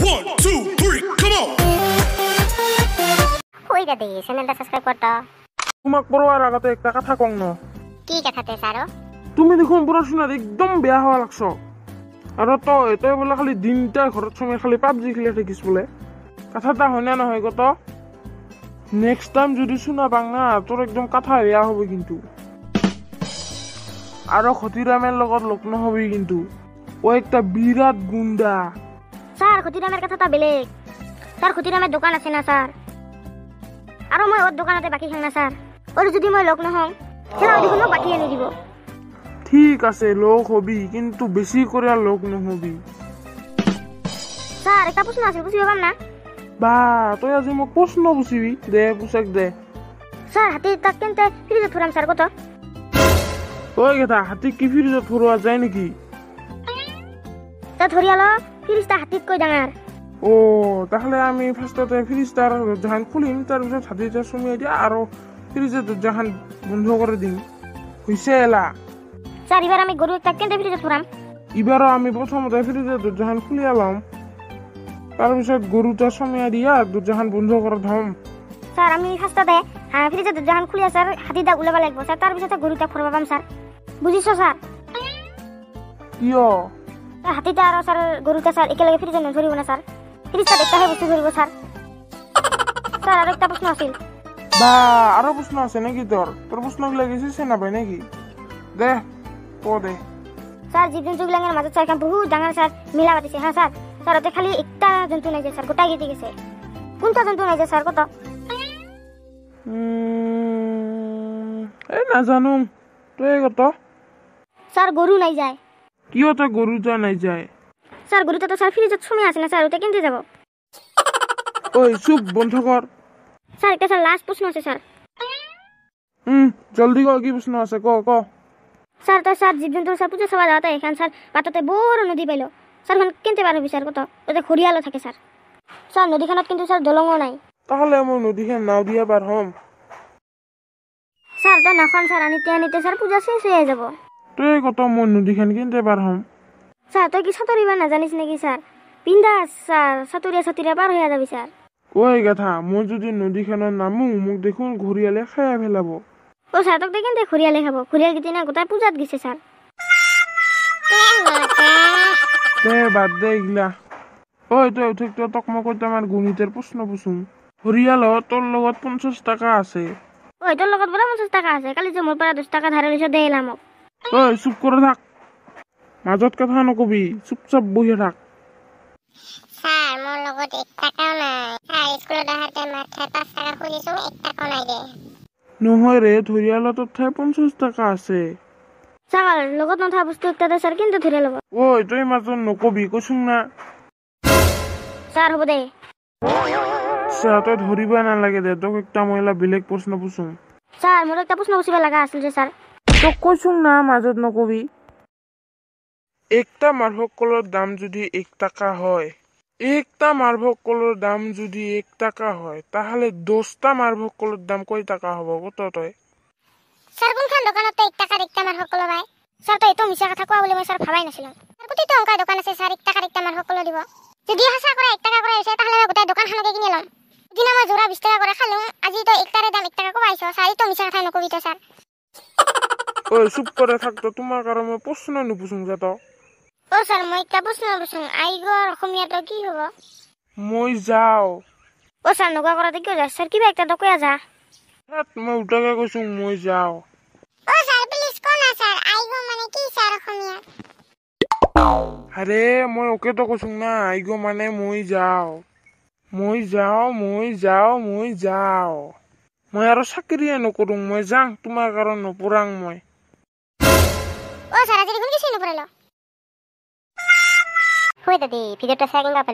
1, 2, 3, come on! ওই দাদি, চ্যানেলটা সাবস্ক্রাইব করতো। তোমাক পড়োয়ার আগতে একটা কথা কং ন। কি কথাতে স্যার? তুমি দেখোন পড়াশোনার একদম বেয়া হওয়া লাগছ। আৰু তই বোলে খালি দিনটা ঘৰত সময় খালি পাবজি খেলি থাকিস বোলে। কথাটা হয় না নহয় কত? নেক্সট টাইম যদি শুনা পাং না তোৰ একদম কথা বেয়া হ'ব কিন্তু। আৰু খতিৰামেৰ লগত লগ নহবি কিন্তু, ও একটা বিৰাট গুণ্ডা। স্যাৰ খতিৰামেৰ কথাটা বেলেগ। স্যাৰ খতিৰামেৰ দোকান আছে না স্যাৰ, আৰু মই ওৰ দোকানতে বাকী খাং না স্যাৰ। ওৰ যদি মই লগ নহওঁ সেনা দেখোন মোক বাকী আনি দিব। ঠিক আছে লগ হবি, কিন্তু বেছি করে লগ নহবি। স্যাৰ একটা প্ৰশ্ন আছিল, বুজিব পাম না? বা তই আজি মোক প্ৰশ্ন বুজিবি? দে পুছেক দে। স্যাৰ হাতী তাক কেনতে ফ্ৰিজত ফুৰাম স্যাৰ কত? ঐ গেটা, হাতী কি ফ্ৰিজত ফুৰোৱা যায় নেকি? তা ধৰিয়াল ফ্ৰিজটা হাতীতকৈ ডাঙৰ। ও তাহলে আমি ফাৰ্ষ্টতে ফ্ৰিজটাৰ দৰ্জাখন খুলিম, তাৰপিছত হাতীটা সুমিয়াই দিয়া আৰু ফ্ৰিজৰ দৰ্জাখন বন্ধ কৰি দিম। হৈছে এলা। স্যাৰ এইবাৰ আমি গৰু একটা কেনতে ফ্ৰিজত ফুৰাম? এইবাৰো আমি প্ৰথমতে ফ্ৰিজৰ দৰ্জাখন খুলি ল'ম, তাৰপিছত গৰুটা সুমিয়াই দিয়া দৰ্জাখন বন্ধ কৰি থম। স্যাৰ আমি ফাৰ্ষ্টতে ফ্ৰিজৰ দৰ্জাখন খুলি স্যাৰ হাতীটা ওলাব লাগিব স্যাৰ, তাৰপিছতে গৰুটা ফুৰাব পাম স্যাৰ। বুজিছ স্যাৰ? কিয়? হাতীটা আৰু স্যাৰ গৰুটা স্যাৰ একেলগে ফ্ৰিজত নধৰিব না স্যাৰ, ফ্ৰিজত একটাহে বস্তু ধৰিব স্যাৰ। স্যাৰ আৰু একটা প্ৰশ্ন আছিল। বা আৰু প্ৰশ্ন আছে নেকি তোৰ? তোৰ প্ৰশ্নবিলাক এচিছে নাপায় নেকি? দে ক দে। স্যাৰ জীৱ জন্তুবিলাকৰ মাজত স্যাৰ এখন বহুত ডাঙৰ স্যাৰ মেলা পাতিছে হা স্যাৰ। স্যাৰ তাতে খালি একটা জন্তু নাই যে স্যাৰ, গোটাই কেইটি গেছে। কোনটা জন্তু নাই যে স্যাৰ কত? এই নাজানো, তই কত? স্যাৰ গৰু নাই যায়। কিয় তই গৰুটা নাই যায়? স্যাৰ গৰুটা তো স্যাৰ ফ্ৰিজত সোমাই আছে না স্যাৰ, ওটা কেনতে যাব? ঐ চুপ, বন্ধ কৰ। স্যাৰ একটা স্যাৰ লাষ্ট প্ৰশ্ন আছে স্যাৰ। জলদি ক, কি প্ৰশ্ন আছে ক ক। স্যাৰ তই স্যাৰ জীৱ জন্তুৰ স্যাৰ পূজা চাবা যাওঁতে এখন স্যাৰ বাটতে বৰ নদী পাইলো স্যাৰ, এখন কেনতে পাৰ হবি স্যাৰ কত? ওতে ঘৰিয়ালো থাকে স্যাৰ। স্যাৰ নদীখনত কিন্তু স্যাৰ দলঙো নাই। তাহলে মই নদীখন নাও দিয়া পাৰ হ'ম। স্যাৰ তই নাখন স্যাৰ আনিতে আনিতে স্যাৰ পূজা শেষ হৈ যাব। তই কত মই নদীখন কেনতে পাৰ হ'ম? স্যাৰ তই কি সাঁতুৰিব নাজানিস নেকি স্যাৰ? বিন্দাস স্যাৰ, সাঁতুৰিয়া সাঁতুৰিয়া পাৰ হৈ যাবি স্যাৰ। ঐ গাধা, মই যদি নদীখনত নামো মোক দেখোন ঘৰিয়ালে খাই পেলাব। ও স্যাৰ তোক কেনতে ঘৰিয়ালে খাব? ঘৰিয়াল কেইদিনা গোটাই পূজাত গৈছে স্যাৰ। দে বাদ দে এইগিলা। ঐ তই উঠি তোক মই কেইটামান গণিতৰ প্ৰশ্ন পুছোং। ঘৰিয়াল তোৰ লগত 50 টকা আছে। ঐ তোৰ লগত বোলে 50 টকা আছে, কালি যে মোৰ পৰা 10 টকা ধাৰে লৈছ দে এলা মোক। ঐ চুপ কৰি থাক, মাজত কথা নকবি, চুপচাপ বহি থাক। স্যাৰ মোৰ লগত 1 টকাও নাই স্যাৰ, স্কুলত আহাতে মাথায় 5 টকা খুজিছো, 1 টকাও নাই দে। নহয় ৰে, ধৰিয়াল তোৰ ঠাই 50 টকা আছে। স্যাৰ লগত নথকা বস্তু একটা দে স্যাৰ, কিন্তু ধৰি ল'ব। ঐ তই মাজত নকবি কৈছোং না। স্যাৰ হ'ব দে। স্যাৰ তই ধৰিব নালাগে দে, তোক একটা মই বেলেগ প্ৰশ্ন পুছোং। স্যাৰ মোৰ একটা প্ৰশ্ন পুছিব লগা আছিল যে স্যাৰ। তোক কৈছোং না মাজত নকবি। একটা মাৰ্ভক কলৰ দাম যদি 1 টকা হয়, একটা মাৰ্ভক কলৰ দাম যদি 1 টকা হয়, তাহলে 10টা মাৰ্ভক কলৰ দাম কয় টকা হ'ব কত তই? স্যাৰ কোনখন দোকানত 1 টকাৰ একটা মাৰ্ভক কল পায়? স্যাৰ তই এইটো মিছা কথা কোৱা বুলি মই স্যাৰ ভাবাই নাছিলো। স্যাৰ গোটেইটো অংকাৰ দোকান আছে স্যাৰ, 1 টকাৰ একটা মাৰ্ভক কল দিব। যদি সঁচা কৰে 1 টকা কৰে হৈছে তাহলে মই গোটেই দোকানখনকে কিনি ল'ম। সিদিনা মই যোৰা 20 টকা কৰে খালো, আজি তই একটাৰে দাম 1 টকা কমাইছ স্যাৰ, এইটো মিছা কথা নকবি তই স্যাৰ। ঐ চুপ কৰে থাক তই, তোমাক আৰু মই প্ৰশ্ন নুপুছোং যা তই। ও স্যাৰ মই একটা প্ৰশ্ন পুছোং, আইগৰ অসমীয়াটো কি হ'ব? মই যাওঁ। ও স্যাৰ নগা কৰাতে কিয় যাস স্যাৰ, কিবা একটা দকয়া যা। মই উল্টাকে কৈছো মই যাওঁ। ও স্যাৰ প্লিজ ক না স্যাৰ, আইগো মানে কি স্যাৰ অসমীয়া? আৰে মই ওকেতো কৈছো না, আইগো মানে মই যাওঁ, মই যাওঁ, মই যাওঁ, মই যাওঁ। মই আৰু চাকৰিয়ে নকৰোঁ, মই যাওঁ, তোমাৰ কাৰণ নপঢ়াং মই। ও স্যাৰ আজি দেখোন কিছুই নপঢ়ালো। হয় দাদি, ভিডিঅ'টা চাই কেনেকুৱা পালা?